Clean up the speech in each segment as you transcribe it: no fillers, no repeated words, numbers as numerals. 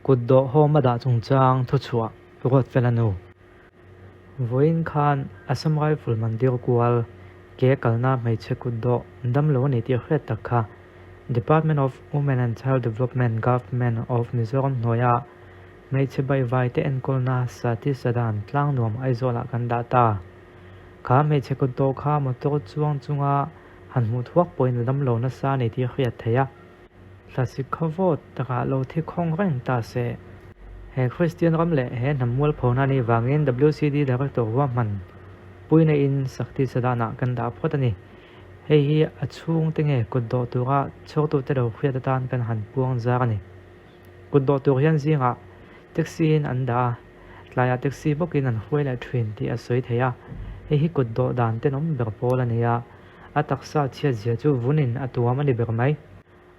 Kutdawh home a dah chungchang thuchhuah Ruatfela nu. Vawiin khan Assam Rifle Mandir kual ke kalna hmeichhe kutdawh damlo a ni tih hriat tak kha Department of Women and Child Development Government of Mizoram hnuaia hmeichhe baihvaite enkawlna Sati Sadan Tlangnuam Aizawlah kan dah ta. Kha hmeichhe kutdawh kha motor chuang chunga han hmuh thuak pawhin a damlo nasa a ni tih hriat theih a. Thlasik khaw vawt takah lo thi khawng reng ta se. He Kristian ram leh he hnam mualphona anih vangin WCD Director ruahman puina in Sakti Sadanah kan dah phawt a ni. Hei hi a chhungte nge kut dawh tura chhawrtute lo hriat atan kan han puang zar a ni. Kut dawh tur hian zingah taxi in an dah a, tlaiah taxi bawkin an hruai leh thin tih a sawi thei a. Hei hi kut dawh dan tenawm ber pawl a ni a. A taksa chhiat zia chu vunin a tuam a ni ber mai.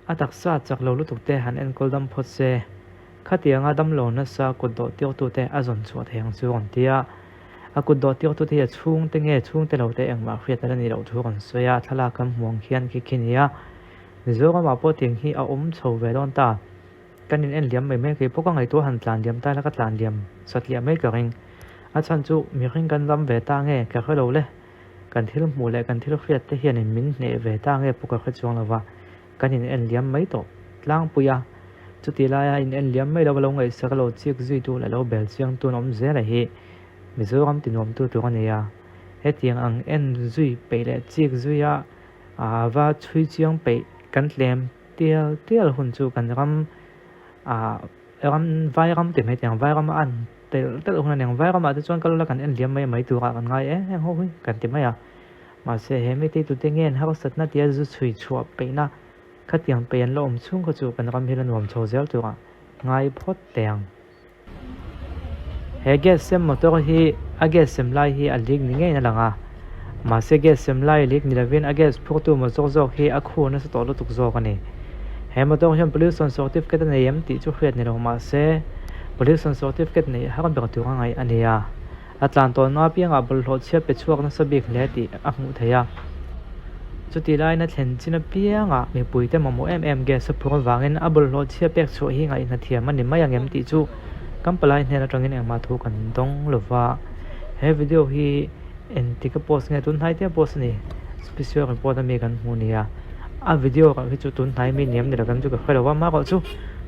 A taksa chak lo lutuk te han enkawl dam phawt se, khatianga damlo nasa kut dawh tirtute a zawn chhuah thei ang chu rawn ti a. A kut dawh tirtute hi a chhungte nge chhungte lo te engmah hriat a la nih loh thu rawn sawi a, thlalak kan hmu ang khian khi khi nia. Mizoramah pawh tiang hi a awm chho ve dawn ta. Kan in en liam mai mai kei pawh ka ngaihtuah han tlan liam ta ila ka tlan liam satliah mai ka ring. A chhan chu mihring kan ram ve ta nge ka hre lo le. Kan thil hmuh leh kan thil hriat te hianin min hneh ve ta nge pawh ka hre chuang lo va, kan in en liam mai tawh tlangpui a. Chuti laia in en liam mai lo va lo ngaihsak a lo chik zui tu leh lo bel chiang tu an awm zel a hi Mizoram ti nuam tu tur a ni a. Hetiang ang en zui peih leh chik zui a va chhui chiang peih kan tlem tial tial hun chu kan ram ah Ram Vairam ti mai teh ang, Vairam a an telh telh hun a ni ang. Vairamah te chuan kal ula kan en liam mai mai turah kan ngai em em ho hi kan ti mai a. Mahse he mite tute nge an harsatna tia zu chhui chhuah peihna khatiang peih an la awm chhung kha chu kan ram hi la nuam chho zel turah ngai phawt teh ang. He gas sem motor hi a gas sem lai hi a leak ni ngeiin a lang a. Mahse gas sem lai leak ni lovin a gas phurtu motor zawk hi a khu nasa tawh lutuk zawk a ni. He motor hian pollution certificate a nei em tih chu hriat ni lo mahse pollution certificate neih har ber tur a ngaih a ni a. A tlan tawnna apiangah bawlhhlawh chhia pe chhuak nasa bik hle tih a hmuh theih a. Chuti laiin a thlen chin apiangah mipuite mamawh em em gas a phur avangin a bawlhhlawh chhia pek chhuah hi ngaihna thiam a ni mai ang em tih chu kan palai hnen atangin engmah thu kan dawng lo va. He video hi engtik a post nge tun hnai te a post a ni special report a mi kan hmuh nia. A video reuh hi chu tun hnai mi niam ni lo em chu ka hre lo va amaherawh chu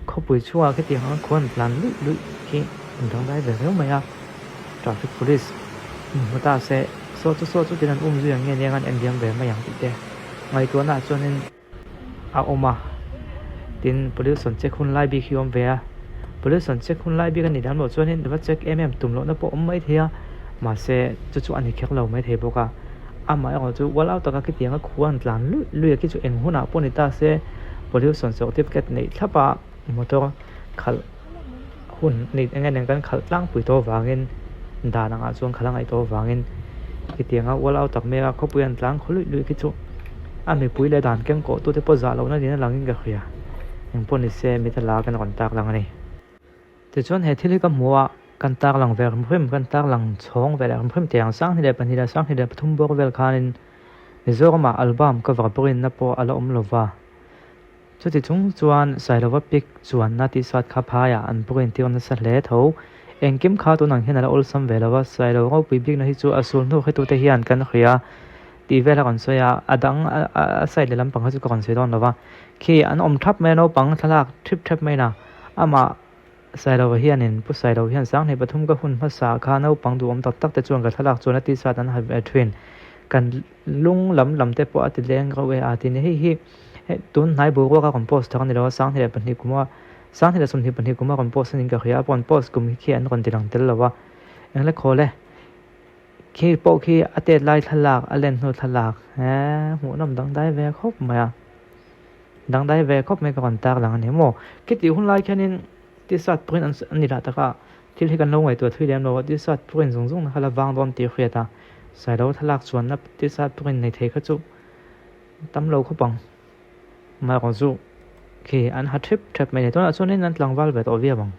khawpui chhungah khitiang ang khuan tlan luih luih khi an dangdai ve viau mai a. Traffic police hmu ta se saw chu saw chu tin an um zui ang nge nia an enliam ve mai ang tih te ngaihtuahna ah chuanin a awm a tin pollution check hun lai bik hi a awm ve a pollution check hun lai bik a nih dan loh chuanin va check em em tum lohna pawh a awm maithei a mahse chu chu a ni kher lo maithei bawk a amaherawh chu ual au taka khitianga khua an tlan luih luih a khi chu eng hunah pawh ni ta se pollution certificate neih thlap a motor khalh hun ni eng eng kan khalh tlangpui tawh avangin dan angah chuan khalh a ngaih tawh avangin hetianga ual au tak mek a khawpui an tlang khaw luih luih khi chu a mipui leh dan keng kawh tute pawh zah lohna niin a langin ka hria engpawh ni se mita la kan rawn tak lang a ni. Tichuan he thil hi ka hmu a kan tak lang ve hrim hrim kan tak lang chhawng ve leh hrim hrim teh ang 2002 le 2003 bawr vel khanin Mizoramah album cover pawhin na pawh a la awm lova. Chuti chung chuan Sailova pic chuanna tih sat kha phaiah an print tir nasa hle tho. Engkim kha tunang hian a la awlsam ve lo va, Sailo ropui bikna hi chu a sul hnu hretute hian kan hria tih vel a rawn sawi a, a dang a side leh lampang kha chu ka rawn sawi dawn lo va. Khi an awm thap mai a naupang thlalak thip thep mai na amah Sailova hianin Pu Sailo hian 2003 ka hun hmasa kha naupang duhawm tak tak te chuan ka thlalak chuan a tih sat an ha ve thin. Kan lung lam lam te pawh a ti leng reuh e a ti ni. Hei hi tun hnai boruak a rawn post thar a ni lo a, 2002 kuma 2022 kuma rawn post a niin ka hria a, rawn post kum hi khi an rawn ti lang tel lo a. Engle khawl e, khi pawh khi a tet lai thlalak, a len hnu thlalak he hmuhnawm dangdai ve khawp mai a, dangdai ve khawp mai ka rawn tar lang a ni maw. Khitih hun lai khianin t-shirt print an ni lah tak a. Thil hi kan lo ngaihtuah thui lem lo a, tisa print zung zung na kha la vang dawn tih hriat a, Sailo thlalak chuanna tisa print nei thei kha chu tam lo khawp ang. Amaherawhchu khi an ha thep thep mai a ni. Tunah chuanin an tlangval ve tawh viau ang.